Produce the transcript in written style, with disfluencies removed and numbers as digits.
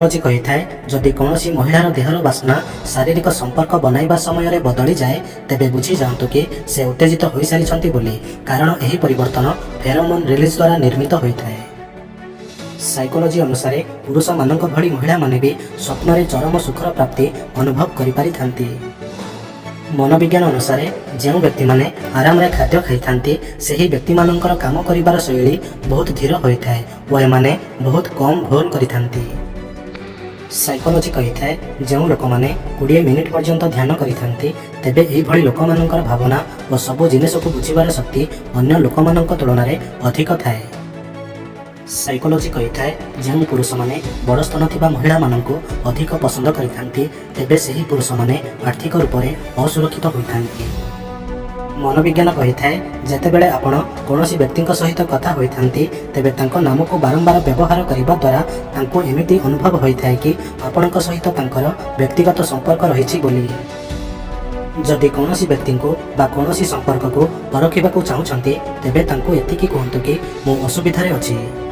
କହିଥାଏ, ଯଦି କୌଣସି ମହିଳାର ଦେହର ବାସ୍ନା ଶାରୀରିକ ସମ୍ପର୍କ ବନାଇବା ସମୟରେ ବଦଳିଯାଏ, ତେବେ ବୁଝିଯାଆନ୍ତୁ କି ସେ ଉତ୍ତେଜିତ ହୋଇସାରିଛନ୍ତି ବୋଲି, କାରଣ ଏହି ପରିବର୍ତ୍ତନ ଫେରୋମୋନ୍ ରିଲିଜ୍ ଦ୍ୱାରା ନିର୍ମିତ ହୋଇଥାଏ। ସାଇକୋଲୋଜି ଅନୁସାରେ ପୁରୁଷମାନଙ୍କ ଭଳି ମହିଳାମାନେ ବି ସ୍ୱପ୍ନରେ ଚରମ ସୁଖର ପ୍ରାପ୍ତି ଅନୁଭବ କରିପାରିଥାନ୍ତି। ମନୋବିଜ୍ଞାନ ଅନୁସାରେ ଯେଉଁ ବ୍ୟକ୍ତିମାନେ ଆରାମରେ ଖାଦ୍ୟ ଖାଇଥାନ୍ତି, ସେହି ବ୍ୟକ୍ତିମାନଙ୍କର କାମ କରିବାର ଶୈଳୀ ବହୁତ ଧୀର ହୋଇଥାଏ ଓ ଏମାନେ ବହୁତ କମ୍ ଭୁଲ କରିଥାନ୍ତି। ସାଇକୋଲୋଜି କହିଥାଏ, ଯେଉଁ ଲୋକମାନେ 20 ମିନିଟ୍ ପର୍ଯ୍ୟନ୍ତ ଧ୍ୟାନ କରିଥାନ୍ତି, ତେବେ ଏହିଭଳି ଲୋକମାନଙ୍କର ଭାବନା ଓ ସବୁ ଜିନିଷକୁ ବୁଝିବାର ଶକ୍ତି ଅନ୍ୟ ଲୋକମାନଙ୍କ ତୁଳନାରେ ଅଧିକ ଥାଏ। ସାଇକୋଲୋଜି କହିଥାଏ, ଯେଉଁ ପୁରୁଷମାନେ ବଡ଼ ସ୍ତନ ଥିବା ମହିଳାମାନଙ୍କୁ ଅଧିକ ପସନ୍ଦ କରିଥାନ୍ତି, ତେବେ ସେହି ପୁରୁଷମାନେ ଆର୍ଥିକ ରୂପରେ ଅସୁରକ୍ଷିତ ହୋଇଥାନ୍ତି। ମନୋବିଜ୍ଞାନ କହିଥାଏ, ଯେତେବେଳେ ଆପଣ କୌଣସି ବ୍ୟକ୍ତିଙ୍କ ସହିତ କଥା ହୋଇଥାନ୍ତି, ତେବେ ତାଙ୍କ ନାମକୁ ବାରମ୍ବାର ବ୍ୟବହାର କରିବା ଦ୍ୱାରା ତାଙ୍କୁ ଏମିତି ଅନୁଭବ ହୋଇଥାଏ କି ଆପଣଙ୍କ ସହିତ ତାଙ୍କର ବ୍ୟକ୍ତିଗତ ସମ୍ପର୍କ ରହିଛି ବୋଲି। ଯଦି କୌଣସି ବ୍ୟକ୍ତିଙ୍କୁ ବା କୌଣସି ସମ୍ପର୍କକୁ ପରଖିବାକୁ ଚାହୁଁଛନ୍ତି, ତେବେ ତାଙ୍କୁ ଏତିକି କୁହନ୍ତୁ କି ମୁଁ ଅସୁବିଧାରେ ଅଛି।